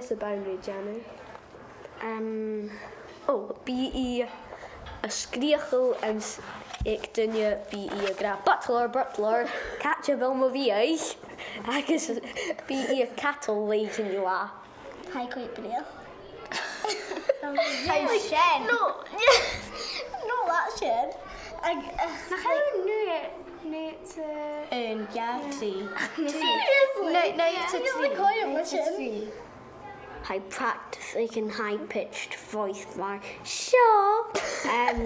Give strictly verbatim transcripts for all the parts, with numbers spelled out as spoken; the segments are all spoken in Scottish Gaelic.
Sa boundary, Jenny. Um, oh, bidh i a' sgreuchail anns, aig daoine, bidh i ag ràdh, "Butler, butler, càit a bheil mo bhiadh?" Agus bidh i a' cadal leth-uair an latha. Tha i quite brilliant. Tha sin. No, no, that's sin. Ag, ach, nach like, ann an, no, it's, uh, um, yeah, trì. Trì. No, no, it's a trì. It's a trì. Tha i a' practiceadh an high-pitched voice mar seo. Um,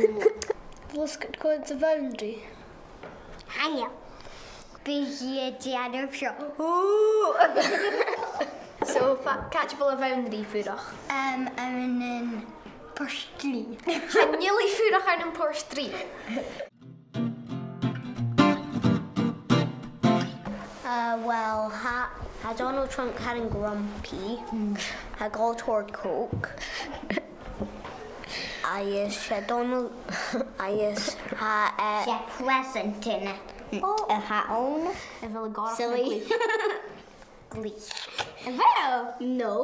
let's go to the boundary. Hiya. Bidh i a' dèanamh seo. Ooh. So, fa-, càit a bheil a' bhanrigh a' fuireach? Um, ann am Port Rìgh. Chan eil i a' fuireach ann am Port Rìgh. Uh, well, tha, tha Donald Trump caran grumpy. Tha e a' gabhail tòrr Coke. Agus 's e Donald, agus tha, uh, 's e president a th' ann. Oh. A th' ann. A bheil e a' gabhail Silly. Glee? Glee. A bheil? No.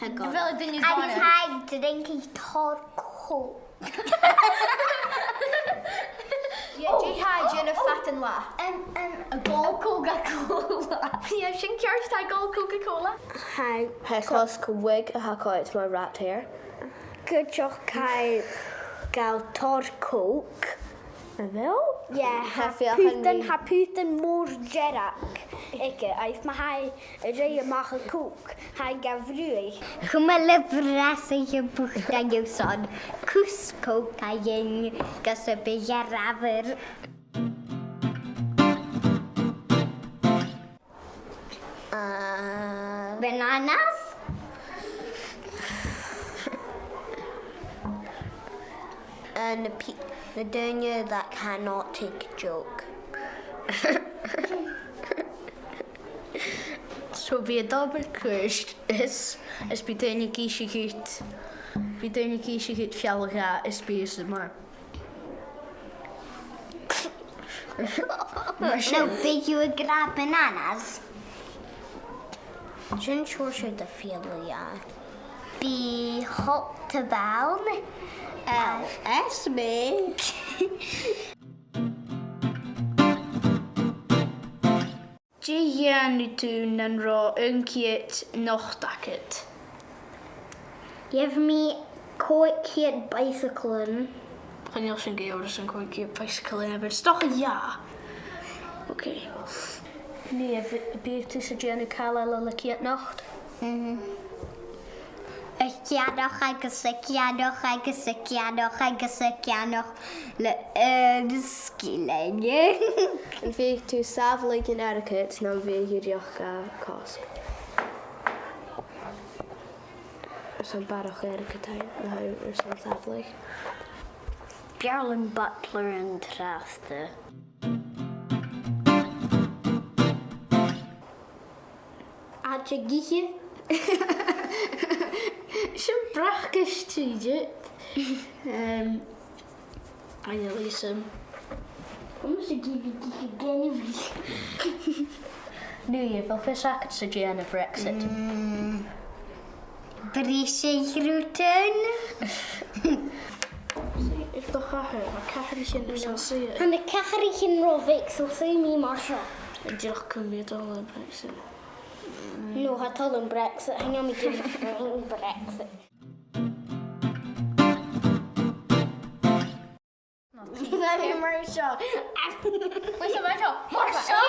Tha e a' gabhail. A bheil e a' dèanamh... Agus dona? Tha e a' drinking tòrr Coke. Yeah, oh, dè tha e a' dèanamh fad an latha? Um, um, a' gabhail Coca-Cola. Yeah, sin ceart, tha e a' gabhail Coca-Cola. Tha e a' cosg a wig a tha coltach mar rat hair. Cuideachd tha e a' gabhail tòrr Coke. A bheil? Yeah, tha, tha putan, tha putan mòr dearg aige, agus ma tha e a' ruith a-mach à Coke, tha e ga bhruthadh. Coma le brasaich a' phutan an-dràsta, cus Coke a dhèanamh gus am bi e ro fhuar. Uh, bananas? Uh, na pe-, na daoine that cannot take a joke. So bidh e a' dol gu cùis is, is bidh daoine ag innse dhut, bidh daoine ag innse dhut fealla-dhà is bidh e mar... Mar sin. No, bidh thu ag ràdh bananas. Sin seòrsa de fealla-dhà. Bidh hot tub ann. Oh, 's math. Dè dhèanadh tu nan robh aon ceud not agad? Gheibh mi còig ceud bicyclean. Chan eil sin gu leòr airson còig ceud bicyclean, a bheil? 'S dòcha, yeah. Okay. Nì, a bheil, am biodh tusa a' dèanamh càil eile le ceud not? Mhm. A' ceannach agus a' ceannach agus a' ceannach agus a' ceannach le aon sgillinn. Am biodh tu a' sàbhaladh an airgid no am biodh thu dìreach ga chosg? Airson barrachd airgid, no airson sàbhaladh? B' fheàrr leam butler an-dràsta. Àite ag ithe. Sin bracaist, tha e. Um, I know, Lisa. Chan eil fhios agam dè bhiodh tu ag iarraidh. Nì, a bheil fios agad dè tha a' dèanamh Brexit? Mm. Briseadh rudan. Suidh air do chathair, tha cathair a' tighinn airson suidhe. Tha na cathair a' tighinn ro bheag, so suidhidh mi mar seo. Dìreach cùm mi a' dol le Brexit. No, tha toil leam Brexit, chan eil mi a' dèanamh Brexit. Bha mi mar seo. Bha mi mar seo. Mar seo.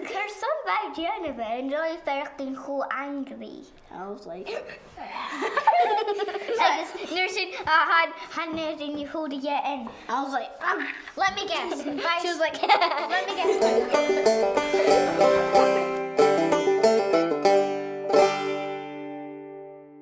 Carson a bha thu a' dèanamh e, an robh am fear cho angry? I was like... Agus an uair sin, a, tha, tha na daoine a' còmhradh e. I was like, "Ah." Let me guess. She was like, "Let me guess."